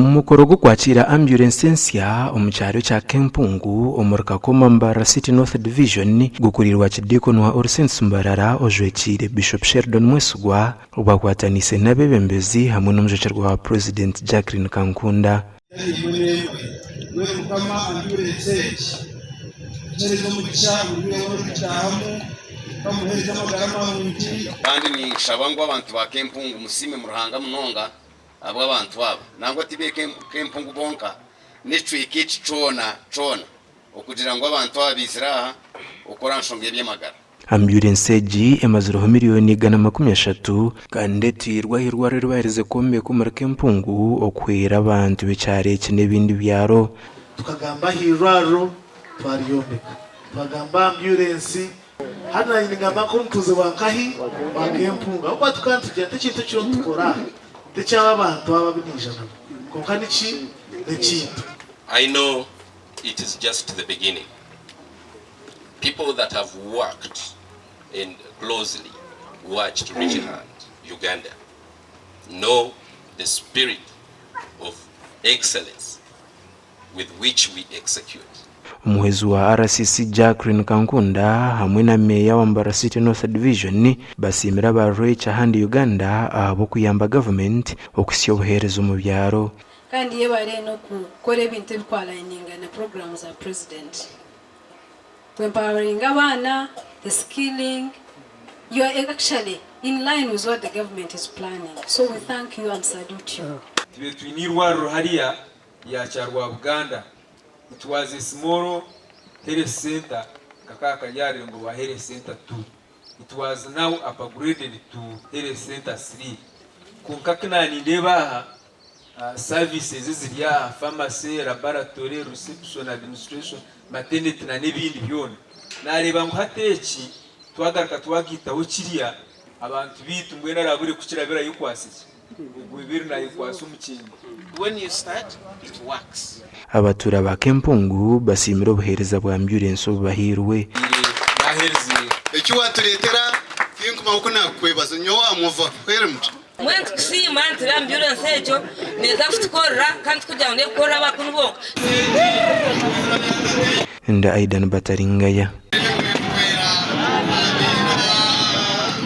Omu mukoro gw'okwakiira ambyurensi ensya omu kyaro ekya Kempungu omuri Kakoma Mbarara City North Division gukuriirwe Archideacon wa All Saints Mbarara ojwekiire Bishop Sheldon Mwesigwa obwakwataniise n'abeebembezi hamwe n'omujwekyerwa wa Purezidenti Jacqueline Kankunda. Kandi ninshaba ngu abantu ba Kempungu musiime Ruhanga munonga ahabw'abantu aba, nangwa ti b'Ekempungu bonka, n'ekicweka eki kyona kyona, okugira ngu abantu aba baizire aha okukora aha nshonga y'eby'amagara. Ambyurensi egi emazireho miriyoni 130 kandi etairwe aha irwariro eri baaherize kwombeka omuri Kempungu okuhwera abantu b'ekyaro eki n'ebindi byaro. Tukagamba aha irwariro twaryombeka, twagamba aha ambyurensi Hati naanye ningamba nk'omutuuze wa nkahi? Wa Kempungu. Ahabw'okuba tukaba nitugira nti ekintu ekiriho nitukora aha t'eky'aba bantu aba abu naija nabo. Kwonka niki? N'ekyaitu. I know it is just the beginning. People that have worked and closely watched Ridge Hand Uganda know the spirit of excellence with which we execute. Omuhwezi wa RCC Jacqueline Kankunda hamwe na Meeya wa Mbarara City North Division basiimire aba Reach A Hand Uganda ahabw'okuyamba gavumenti okuhitsya obuheereza omu byaro. Kandi yebare n'okukora ebintu ebikwalayiniinga na puroguraamu za Purezidenti. Ku empoweringa abaana, the skilling, you are actually in line with what the government is planning so we thank you and salute you. Tube twine eirwariro hariya rya Kyarwabuganda. It was a small health centre kakaba kari aha rurengo rwa health centre tu. It was now upgraded to health centre siri. Kwonka ku nanindeeba aha, services eziri aha, pharmacy, laboratory, reception, administration, maternity na n'ebindi byona, nareeba ngu hati eki twagaruka twagaitaho kiriya, abantu beitu mbwenu arabure kukira birayekwasize. Ogwo ebiri nayekwasa omukyeenyo. When you start, it works. Abatuura ba Kempungu basiimire obuheereza bwa ambyurensi obubahairwe. Eki waatureetera tinkumanya oku naakukwebaza nyowe amuva hwere muti. Mbwenu nitukusiima nti ambyurensi egyo neeza kutukorera kandi tikugira ngu nekukorera abakunu bonka. Ndi Aidan Bataringaya.